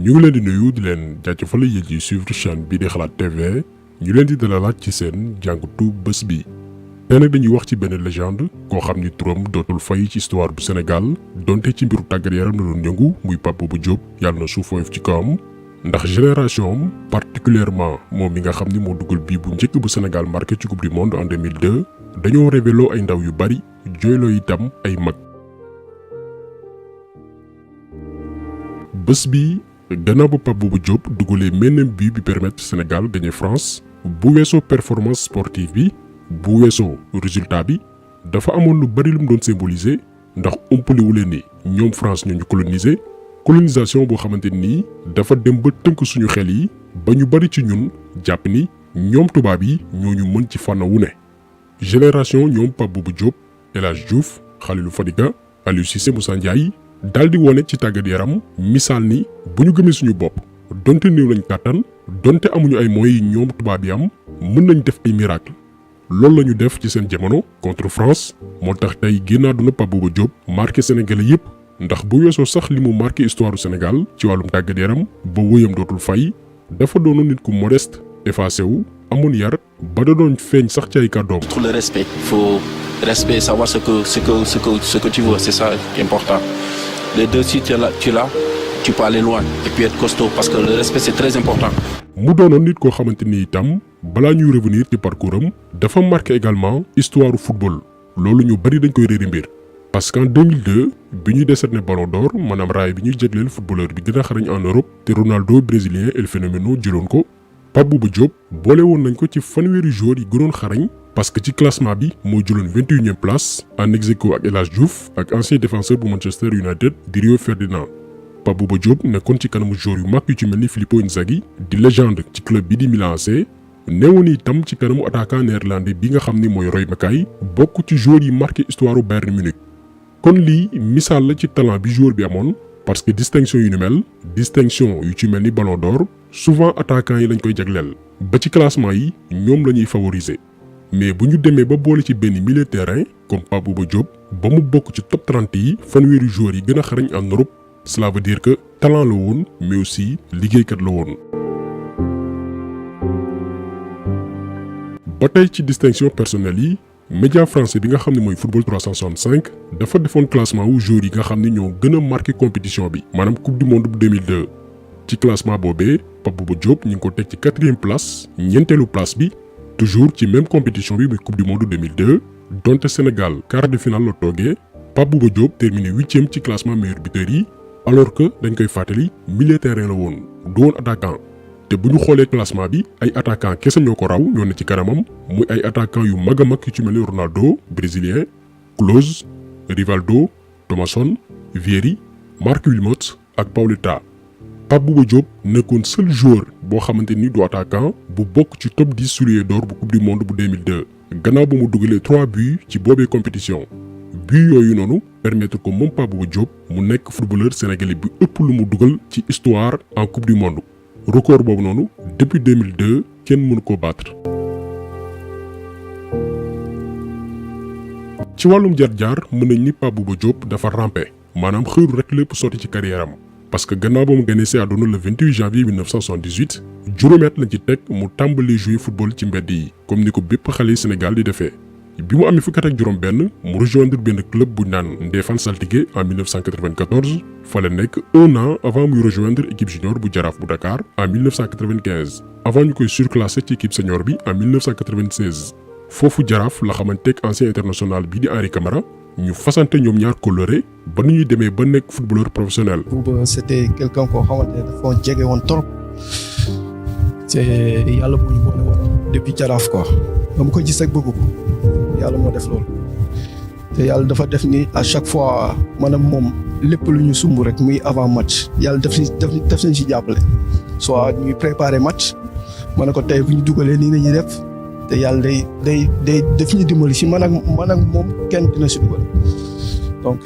ñu ngi leen di nuyu di leen jaajëfal yéen ci suivre chaîne bi di Xalaat TV ñu leen di dalalaat ci seen jàngatu bés bi. tey nag dañuy wax ci benn légende koo xam ni turam dootul fay ci histoire bu Sénégal donte ci mbiru tàggat yaram la doon yëngu muy Pape Bouba Diop yàlla na suuf woyof ci kawam. ndax génération am particulièrement moom mi nga xam ni moo dugal bii bu njëkk bu Sénégal marqué ci coupe du monde en 2002 dañoo révéloo ay ndaw yu bari jooyloo itam ay mag. bés bi gannaaw ba Pape Bouba Diop dugalee menn bi permettre Sénégal gagner France bu weesoo performance sportive bi bu weesoo résultat bi dafa amoon lu bari lu mu doon symboliser ndax umpaliwu leen ni ñoom France ñoo ñu coloniser. colonisation boo xamante ni dafa dem ba tënk suñu xel yi ba ñu bari ci ñun jàpp ni ñoom tubaab yi ñoo ñu mën ci fànn wu ne. génération ñoom Pape Bouba Diop El Hadj Diouf Khalilou Fadiga Aliou Cissé Moussa Ndiaye daal di wone ci tàggat yaram misaal ni bu ñu gëmee suñu bopp donte néew lañ kàttan donte amuñu ay moyens yi ñoom tubaab yi am mën nañ def ay miracle. loolu la ñu def ci seen jamono contre France moo tax tey génn àdduna Pape Bouba Diop marqué Sénégalais yépp. ndax bu weesoo sax li mu marqué histoire du Sénégal ci wàllum tàggat yaram ba wëyam dootul fay dafa doonoon nit ku modeste effacé wu amoon yar ba da doon feeñ sax ci ay kàddoom. Tout le respect, faut respect, savoir ce que tu veux, c'est ça qui est important. Les deux, si tu l'as, tu peux aller loin et puis être costaud parce que le respect c'est très important. mu doonoon nit koo xamante ni itam balaa ñuy revenir ci parcours am dafa marqué également histoire du football loolu ñu bari dañ koy réeri mbir. parce qu'en 2002 bi ñuy décerné Ballon d'Or maanaam raay bi ñuy jagleel footballeur bi gën a xarañ en Europe te Ronaldo brésilien El Phénoméno jëloon ko Pape Bouba Diop boole woon nañ ko ci fanweeri joueurs yi gënoon xarañ parce que ci classement bi moo jëloon 21e place en ex-aequo ak El Hadj Diouf ak ancien défenseur bu Manchester United di Rio Ferdinand. Pape Bouba Diop nekkoon ci kanamu joueurs yu mag yu ci mel ni Filippo Inzaghi di légende ci club bi di Milan AC neewoon itam ci kanamu attaquant néerlandais bi nga xam ni mooy Roy Makaay bokk ci joueurs yi marqué histoire u Bayern Munich. kon lii misaal la ci talent bi joueur bi amoon parce que distinction yu ni mel distinction yu ci mel ni Ballon d'Or souvent attaquants yi lañ koy jagleel ba ci classement yi ñoom la ñuy favoriser mais bu ñu demee ba boole ci benn milieu terrain comme Pape Bouba Diop ba mu bokk ci top 30 yi fanweeri joueurs yi gën a xarañ en Europe cela veut dire que talent la woon mais aussi liggéeykat la woon. ba tey ci distinction personnelle yi. média français bi nga xam ne mooy football 365 dafa defoon classement wu joueurs yi nga xam ne ñoo gën a marqué compétition bi maanaam coupe du monde bu 2002 ci classement boobee Pape Bouba Diop ñu ngi ko teg ci 4e place ñeenteelu place bi toujours ci même compétition bi muy coupe du monde 2002 donte Sénégal quart de finale la toogee Pape Bouba Diop terminé 8e ci classement meilleur buteur yi alors que dañ koy fàttali milieu terrain la woon du woon attaquant. te bu ñu xoolee classement bi ay attaquant kese ñoo ko raw ñoo ne ci kanamam muy ay attaquant yu mag a mag yu ci mel ni Ronaldo brésilien Klose Rivaldo Thomasson Vieri Marc Wilmots ak Pauleta. Pape Bouba Diop nekkoon seul joueur boo xamante ni du attaquant bu bokk ci top 10 soulier d'or bu coupe du monde bu 2002 gannaaw ba mu dugalee 3 buts ci boobee compétition. buts yooyu noonu permettre ko moom Pape Bouba Diop mu nekk footballeur sénégalais bi ëpp lu mu dugal ci histoire en coupe du monde. record boobu noonu depuis 2002 kenn mënu koo battre. ci wàllum jaar-jaar mën nañ ni Pape Bouba Diop dafa rampé maanaam xëyru rek lépp sotti ci carrière am parce que gannaaw ba mu gane si àdduna le 28 janvier 1978 juróomi at lañ ci teg mu tàmbali jouer football ci mbedd yi comme ni ko bépp xale Sénégal di defee. bi mu amee fukki at ak juróom benn mu rejoindre benn club bu naan Ndefane Saltigué en 1994 fa la nekk 1 an avant muy rejoindre équipe junior bu Jaraaf bu Dakar en 1995 avant ñu koy surclassé ci équipe senior bi en 1996 foofu Jaraaf la xamanteeg ancien international bi di Henri Camara ñu fasante ñoom ñaar coloré ba nu ñuy demee ba nekk footballeur professionnel. Bouba c'était quelqu'un koo xamante ne dafa jege woon trop te yàlla moo ñu boole woon depuis Jaraaf quoi ba mu ko gis ak bëgg ko. yàlla moo def loolu te yàlla dafa def ni à chaque fois maanaam moom lépp lu ñu sumb rek muy avant match yàlla def nañ si jàppale soit ñuy préparer match ma ne ko tey bu ñu dugalee nii nañuy def te yàlla day def ñu dimbali si man ak moom kenn dina si dugal donc.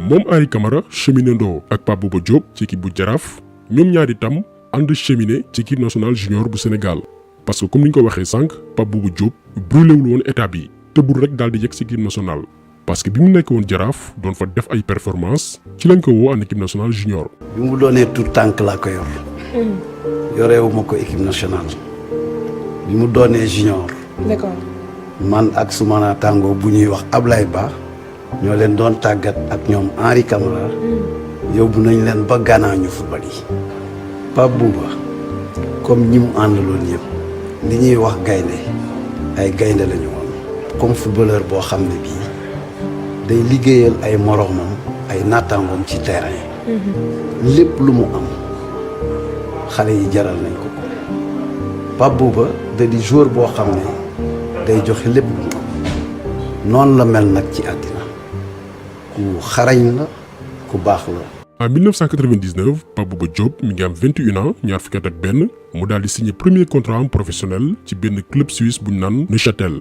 moom Henri Camara cheminando ak Pape Bouba Diop ci équipe bu Jaraaf ñoom ñaar itam. ànd cheminé ci équipe nationale junior bu Sénégal parce que comme ni ñu ko waxee sànq Pape Bouba Diop brûlé wul woon étape yi tëbul rek daal di yegg ci équipe nationale parce que bi mu nekk woon Jaraaf doon fa def ay performance ci lañ ko woo en équipe nationale junior. bi mu doonee tout tànk laa ko yor yoreewuma ko équipe nationale bi mu doonee junior. D'accord. man ak suma naataango bu ñuy wax Ablaye Ba ñoo leen doon tàggat ak ñoom Henri Camara yóbbu nañ leen ba Ghana ñu football yi. Pape Bouba comme ñi mu àndaloon yëpp li ñuy wax gaynde ay gaynde lañu woon comme footballeur boo xam ne bii day liggéeyal ay moroomam ay naataangoom ci terrain lépp lu mu am xale yi jaral nañ ko ko Pape Bouba da di joueur boo xam ne day joxe lépp lu mu am noonu la mel nag ci àddina ku xarañ la ku baax la. En 1999 Pape Bouba Diop mi ngi am 21 ans ñaar fukki at ak benn mu daal di signé premier contrat am professionnel ci benn club suisse bu ñu naan Neuchâtel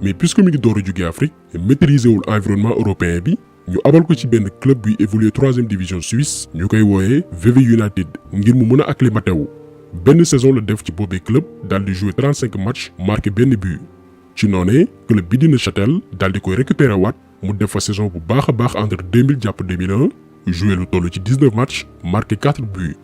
mais puisque mi ngi door a jóge Afrique maîtriser wul environnement européen bi ñu abal ko ci benn club buy évoluer 3e division suisse ñu koy wooyee VV United ngir mu mën a acclimaté wu. benn saison la def ci boobee club daal di jouer 35 matchs marqué benn but ci noonee club bi di Neuchâtel daal di koy récupérer waat mu def fa saison bu baax a baax entre 2000 jàpp 2001. joué lu toll ci 19 matchs marqué 4 buts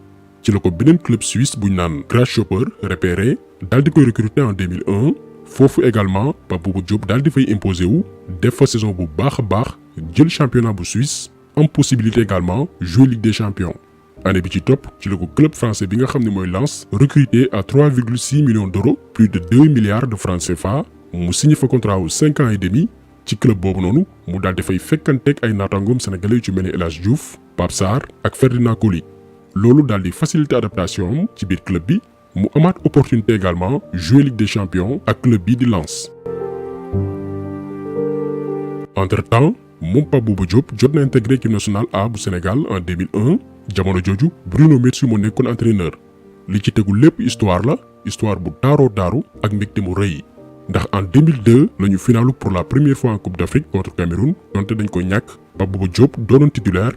ci la ko beneen club suisse bu ñu naan Grasshopper repéré daal di koy recruter en 2001 foofu également Pape Bouba Diop daal di fay imposé wu def fa saison bu baax a baax jël championnat bu Suisse am possibilité également jouer Ligue des champions. année bi ci topp ci la ko club français bi nga xam ne mooy Lens recruté à 3,6 millions d'euros plus de 2 milliards de francs CFA mu signé fa contrat wu 5 ans et demi. ci club boobu noonu mu daal di fay fekkanteeg ay naataangoom sénégalais yu ci mel ni El Hadj Diouf Pape Sarr ak Ferdinand Coly loolu daal di faciliter adaptation am ci biir club bi mu amaat opportunité également jouer Ligue des champions ak club bii di Lens. entre-temps moom Pape Bouba Diop jot na intégré équipe nationale A bu Sénégal en 2001 jamono jooju Bruno Metsu moo nekkoon entraîneur li ci tegu lépp histoire la histoire bu taaroo taaru ak mbégte mu rëy. ndax en 2002 la ñu finalu pour la première fois en Coupe d'Afrique contre Cameroun donte dañ ko ñàkk Pape Bouba Diop doonoon titulaire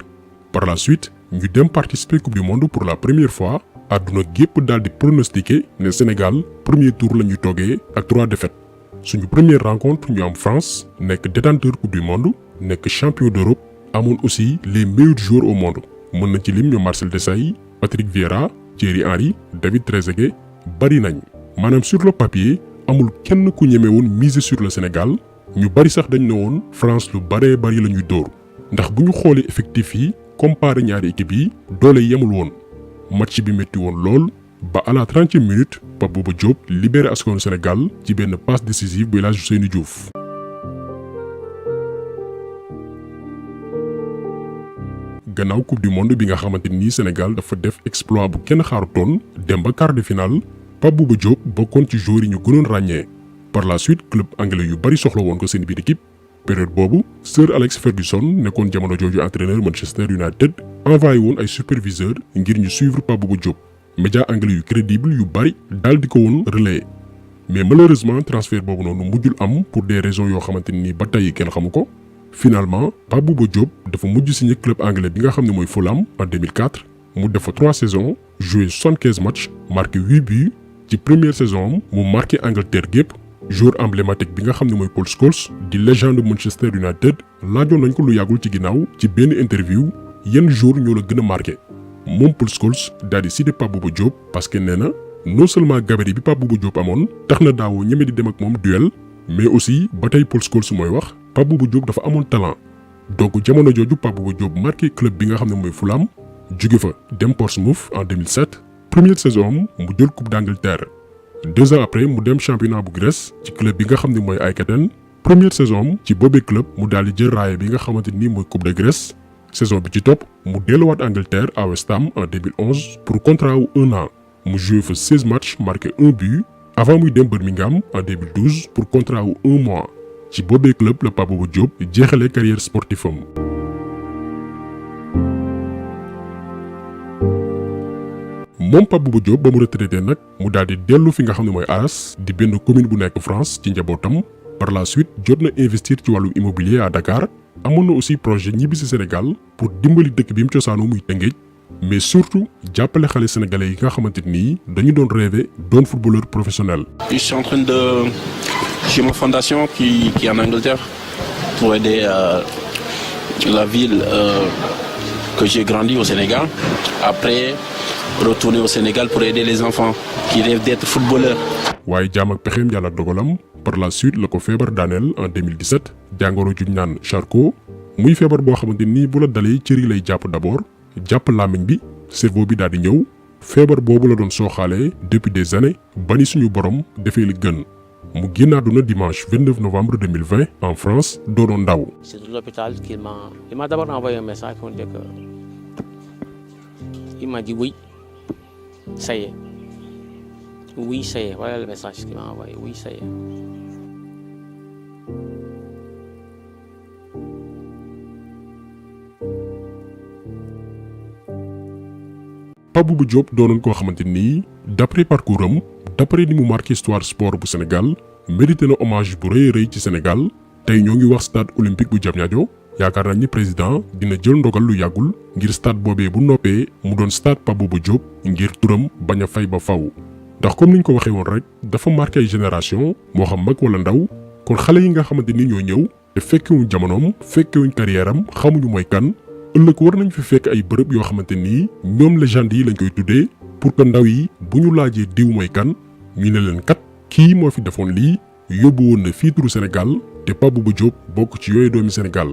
par la suite ñu dem participer Coupe du Monde pour la première fois àdduna gépp daal di pronostiquer ne Sénégal premier tour la ñuy toogee ak 3 défaites suñu première rencontre ñu am France nekk détenteur Coupe du Monde nekk champion d'Europe amoon aussi les meilleurs joueurs au monde mën na ci lim ñoom Marcel Desailly Patrick Vieira Thierry Henry David Trezeguet bari nañ maanaam sur le papier. amul kenn ku ñeme woon miser sur le Sénégal ñu bari sax dañ ne woon France lu baree bari la ñuy dóor ndax bu ñu xoolee effectif yi comparé ñaari équipe yi doole yemul woon match bi métti woon lool ba à la 30e minute Pape Bouba Diop libéré askanu Sénégal ci benn passe décisive bu El Hadj Ousseynou Diouf. gannaaw coupe du monde bi nga xamante ni Sénégal dafa def exploit bu kenn xaarutoon dem ba quart de finale. Pape Bouba Diop bokkoon ci joueurs yi ñu gënoon ràññee par la suite club anglais yu bari soxla woon ko seen biir équipe période boobu Sir Alex Ferguson nekkoon jamono jooju entraîneur Manchester United envoyé woon ay superviseurs ngir ñu suivre Pape Bouba Diop média anglais yu crédible yu bari daal di ko woon relayer mais malheureusement transfert boobu noonu mujjul am pour des raisons yoo xamante ni ba tey kenn xamu ko finalement Pape Bouba Diop dafa mujj signé club anglais bi nga xam ne mooy Fulham en 2004 mu def fa 3 saisons joué 75 matchs marqué 8 buts. ci première saison mu marqué Angleterre gépp joueur emblématique bi nga xam ne mooy Paul Scholes di légende Manchester United laajoon nañ ko lu yàggul ci ginnaaw ci benn interview yenn joueur ñoo la gën a marqué moom Paul Scholes daal di cité Pape Bouba Diop parce que nee na non seulement gabarit bi Pape Bouba Diop amoon tax na daawoo ñeme di dem ak moom duel mais aussi ba tey Paul Scholes mooy wax Pape Bouba Diop dafa amoon talent donc jamono jooju Pape Bouba Diop marqué club bi nga xam ne mooy Fulham jóge fa dem Portsmouth en 2007. première saison mu jël coupe d'Angleterre 2 ans après mu dem championnat bu Grèce ci club bi nga xam ne mooy Aikaten première saison ci boobee club mu daal di jël raaya bi nga xamante ni mooy coupe de Grèce saison bi ci topp mu delluwaat Angleterre à West Ham en 2011 pour contrat wu 1 an mu joué fa 16 matchs marqué 1 but avant muy dem Birmingham en 2012 pour contrat wu 1 mois ci boobee club la Pape Bouba Diop jeexalee carrière sportive am. moom Pape Bouba Diop ba mu retraité nag mu daal di dellu fi nga xam ne mooy Arras di benn commune bu nekk France ci njabootam par la suite jot na investir ci wàllu immobilier à Dakar amoon na aussi projet ñibbi si Sénégal pour dimbali dëkk bi mu cosaanoo muy Tëngéej mais surtout jàppale xale sénégalais yi nga xamante ni dañu doon rêver doon footballeur professionnel. Je suis en train de... J'ai ma fondation qui est en Angleterre, pour aider la ville que j'ai grandi au Sénégal. Après, retourner au Sénégal pour aider les enfants qui rêvent d'être footballeurs. waaye jaam ak pexeem yàlla dogalam par la suite la ko feebar daaneel en 2017 jàngoro juñ naan Charcot muy feebar boo xamante ni bu la dalee cër yi lay jàpp d'abord jàpp làmmiñ bi cerveau bi daal di ñëw feebar boobu la doon sooxaalee depuis des années ba ni suñu borom defee li gën mu génn àdduna dimanche 29 novembre 2020 en France doonoon ndaw. C'est de l'hôpital qu'il m'a d'abord envoyé un message pour dire que il m'a dit oui, ça y est. Oui, ça y est. Voilà le message qu'il m'a envoyé. Oui, ça y est. Pape Bouba Diop doonoon koo xamante ni d'après parcours am d'après ni mu marqué histoire sport bu Sénégal mérité na hommage bu rëy a rëy ci Sénégal tey ñoo ngi wax stade olympique bu Diamniadio yaakaar nañ ni président dina jël ndogal lu yàggul ngir stade boobee bu noppee mu doon stade Pape Bouba Diop ngir turam bañ a fay ba faw ndax comme niñ ko waxee woon rek dafa marqué ay génération moo xam mag wala ndaw kon xale yi nga xamante ni ñoo ñëw te fekkewuñ jamonoom fekkewuñ carrière am xamuñu mooy kan ëllëg war nañ fi fekk ay bërëb yoo xamante ni ñoom légende yi lañ koy tuddee pour que ndaw yi bu ñu laajee diw mooy kan ñu ne leen kat kii moo fi defoon lii yóbbu woon na fii turu Sénégal te Pape Bouba Diop bokk ci yooyu doomi Sénégal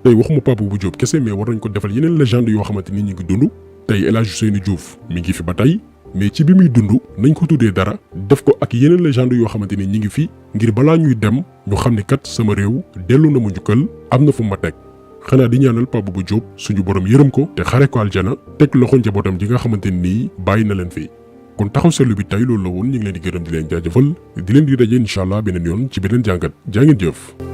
tey waxuma Pape Bouba Diop kese mais war nañ ko defal yeneen légende yoo xamante ni ñu ngi dund tey El Hadj Ousseynou Diouf mi ngi fi ba tey mais ci bi muy dund nañ ko tuddee dara def ko ak yeneen légende yoo xamante ni ñi ngi fi ngir balaa ñuy dem ñu xam ne kat sama réew dellu na ma njukkal am na fu ma teg xanaa di ñaanal Pape Bouba Diop suñu borom yërëm ko te xare ko aljana teg loxo njabootam ji nga xamante ni bàyyi na leen fi kon taxaw seetlu bi tey loolu la woon ñu ngi leen di gërëm di leen jaajëfal di leen di daje incha allah beneen yoon ci beneen jàngat jaa ngeen jëf.